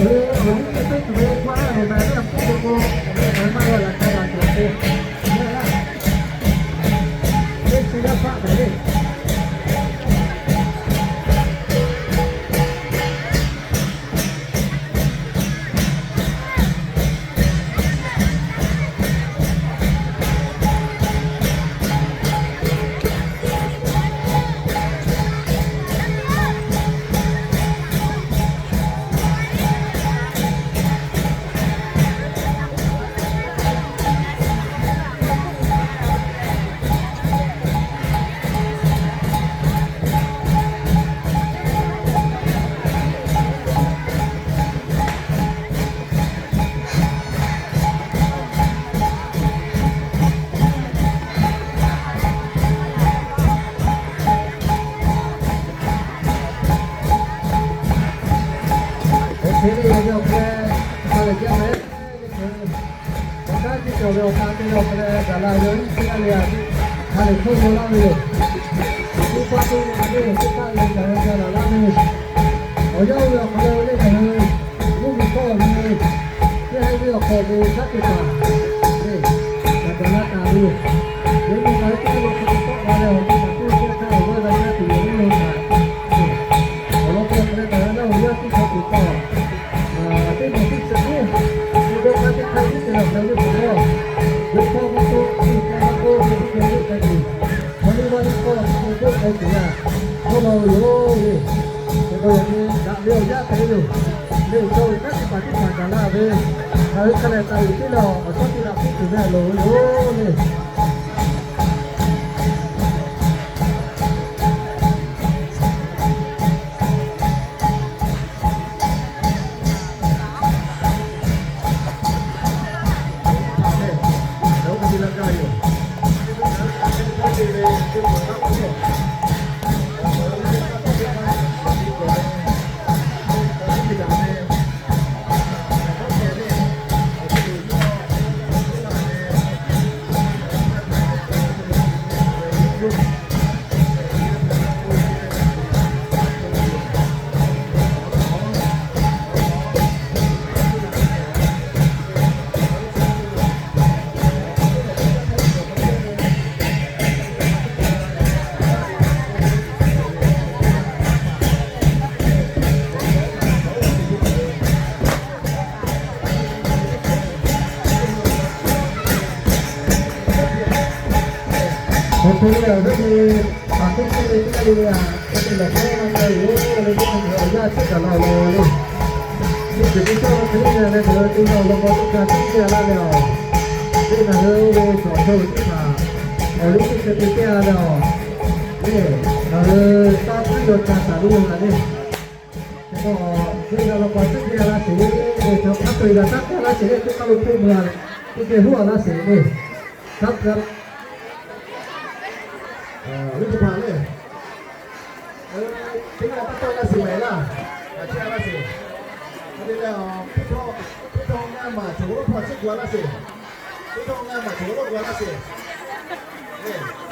Awˬ hk'e le, yaꞈ nyi awˬ hk'e hk'a lehˬ jaˇ meh, awˬ kanˉ teˇ cawˬ ve awˬ hk'aˇ te leh awˬ hk'a lehˬ gaˬ la ve, teˇ g'aˇ le a, hk'a lehˬ hkawˇ yaw laˇ ve yoˬ. Teˇ pawˆ teˇ g'aˇ le teˇ hpaˇ le gaˬ la ve gaˬ la laˇ ve, awˬ yanˇ oˇ ve awˬ hk'aw lo le ngaˬ hui mvuhˇ miˬ hkawˇ ve teˇ haiˬ ve awˬ hk'aw lo shaˉ teˇ hpaˍ le, gaˬ la taˍ ve yoˬ. Yaꞈ nyi ngaˬ hui teˇ g'aˇ le hk'a tawˆ la leh awˬ hk'aw lo teˇ hk'aˇ awˬ g'aˇ g'a yaˇ tuˬ yoˬ. Awˬ lawn k'o, hk'a lehˬ ngaˬ hui Laˇ huˍ yaˇ teˇ hk'aw tuˬ k'o, teˇ maˬ teˇ chi teˇ, teˇ g'aˇ teˇ hk'aˇ teˇ ceuˬ lawˬ hk'aˬ ve hk'aw lo, yawˇ hkawˇ maˇ k'oˆ, teˇ hk'aˇ maˇ k'oˆ, teˇ hk'aˇ teˇ hk'aˇ tuˬ, chaw teˇ g'aˇ teˇ hk'aˇ teˇ hk'aˇ teˇ ceuˬ yaˇ k'oˆ law ve yoˬ le. Hk'e k'o, yaꞈ nyi daꞈ ve awˬ yanˇ hpehꞈ ve yoˬ. Le chaw ve kanˉ teˇ hpaˍ teˇ hpaˍ gaˬ la ve, ngaˬ hui hk'a lehˬ taˍ uiˍ teˇ lawˬ awˬ chawˇ teˇ g'aˇ hpfuhˆ tuˬ ve a loˍ ve yoˬ le. Awˬ hk'e le, awˬ viˉ nyi, aˬ htoꞈ ma le teˇ g'aˇ le le a, hk'e te lawˬ hkawˇ na k'ai yoˬ le, teˇ hk'e awˬ yanˇ chehˇ kaꞈ la awˬ lawn le. Teˇ ceuˬ teˇ cawˇ hk'e le le, ngaˬ hui te la awˬ lawn k'aw teˇ ka teˇ g'aˇ la leh awˬ, teˇ ngaˬ hui oˇ ve cawˬ chaw ve teˇ hpaˍ awˬ liˇ teˇ hk'e te teˇ g'aˇ leh awˬ, le ngaˬ hui taˇ puiˉ yaw ca taˍ ve yoˬ ngaˬ le. Hk'e k'o, teˇ g'aˇ la k'aw teˇ g'aˇ la sheˍ le, chaw hk'a peu-eˬ g'a taˇ k'aw laˇ sheˍ le, teˇ hk'aˇ lo hpoˆ mvuh a le, teˇ geh huˉ a laˇ sheˍ le. Taˇ ka, teˇ hpaˍ le, teˇ g'aˇ taˇ k'aw laˇ sheˍ maˍ laˇ, a chehˇ a laˇ sheˍ. Hk'e te leh, teˇ hk'aˇ ngaˇ maˬ cawˬ lo hpaw chehˇ gu a laˇ sheˍ. Teˇ hk'aˇ ngaˇ maˬ cawˬ lo hpaw laˇ sheˍ le.